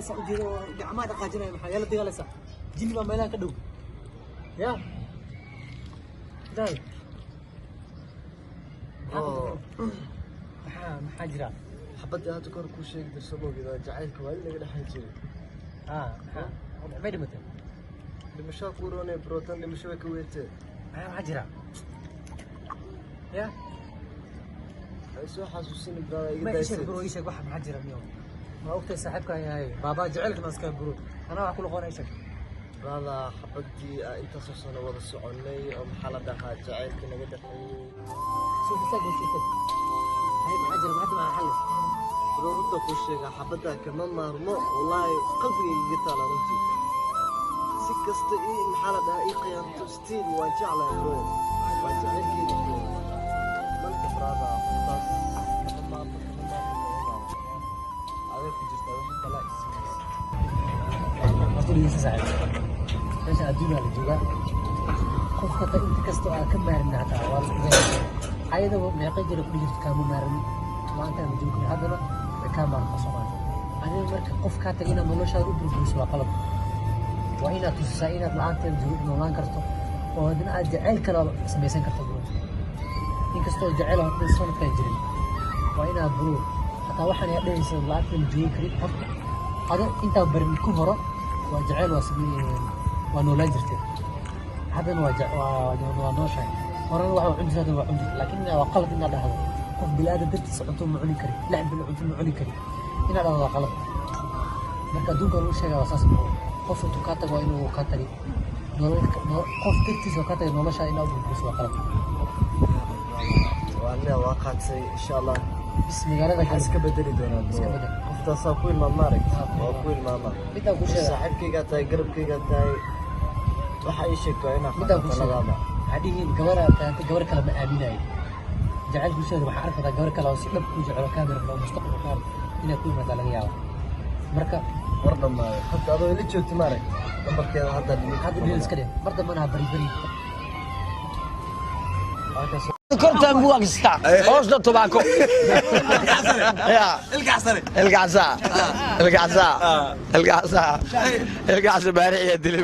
Hadlaysaa ujeeda oo gacmaha dhaqaajinaya, maxaa yala dagaalaysaa? Jinni baa meelaha ka dhow ya daay. Bro. Maxaa jira? Xabadii hadda kor kuu sheegi dirso moogida, jacaylka waa in laga dhexan jiray. Ah, maxaa may dhimatay? Dhimashaa kuu roonay, bro. Tan dhimasho way ka weertee. Maxaa jira ya? Waxay soo xasuusini, brother, iga Ma ii sheeg. daysid. Bro, ii sheeg waxa maxaa jira miyo. Ma ogtahay saaxiibka yahay baabaa jacaylka ma iska, bro? Anaa wax kula qoona, ii sheeg. Brother, xabadii aan intaasoo sano wada soconnay oo, maxaa la dhahaa, jacaylka naga dhexeeyey. Soo istaag, soo istaag. Hay, maxaa jira? Maxaa xallis? Bro, runta kuu sheegaa, xabaddaa kama maarmo. Wallaahi qalbigayga iga taala runtii. Si kasta ii, maxaa la dhahaa, ii khiyaanto, still waan jeclahay, bro. Waa jacaylkeyga, bro. Marka, brother, qoftaas kama maarmo, kama maarmo, kama maarmo. Aday ku jirtaa wixii kala isiinaysa. Horta dhegeysa, saaxiib. Meesha adduunyaa la joogaa. Qofka ta inta kasta oo aad ka maarin hataa waa la ogaanaya. Ayadaba meeqa jira ku jirta kaama maarin, maanta ma joogi karin, haddana way kaa maartaa Soomaaliya. Adiga marka qof kaa tagay inaad noloshaada u burburiso waa qalad. Waa inaad tusisaa inaad la'aanteeda noolaan karto oo haddana aad jacayl kale samaysan karto, bro. Inkastoo jacayl horta sanadkan jirin, waa inaad, bro, hataa waxaan aad dhehaysa la'aanteeda ma joogi karin. Horta ado intaa barin ku horo waa jacayl, waa samey, waa noolaan jirtay, haddana waa nooshahay. Horena waxa cuni jirtay, haddana waa cuni jirtay, laakiin waa qalad inaad dhahdo qof bilaadan dartiisa cunto ma cuni karin, 6 bilo cunto ma cuni karin inaad dhahdo waa qalad. Marka adduunka lagu sheegaya waa saas, bro. Qof intuu kaa tago waa inuu kaa tagay. Qof dartiisa oo kaa tagay noloshaada inaad u burburiso waa qalad. Waa aniga, waa qaatay, insha Allah. Bis magaalada Waxaan gal. Iska bedeli doonaa, bro. Iska bedel. Qoftaasaa ku ilmaama, aragt. Ah, ku Waa ku ilmaama. Midaan kuu sheega. Saaxiibkaygaa tahay, garabkaygaa tahay, waxa ii sheegto waa inaa Midaan kuu qaato sheega. taladaada. Waxaa dhihiin gabar keentay, gabar kale ma aaminayo. Jacayl kuu sheega, waxaa arki kartaa gabar kale oo si dhab kuu jecelo, kaamira oo mustaqbal kaa inay ku imaadaa laga yaabo. Marka War dhammaaday. Hadda adoo ila joogto, ma aragt, lambarkeeda hadda delete. Hadda dhil iska dheh, mar dambana ha bari bari. Halkaas. Kortaan buu agstaa, hoosna tubaako ya ilkacsaa, ilkacsaa, ilkacsaa, ilkacsa baarixiya dilay.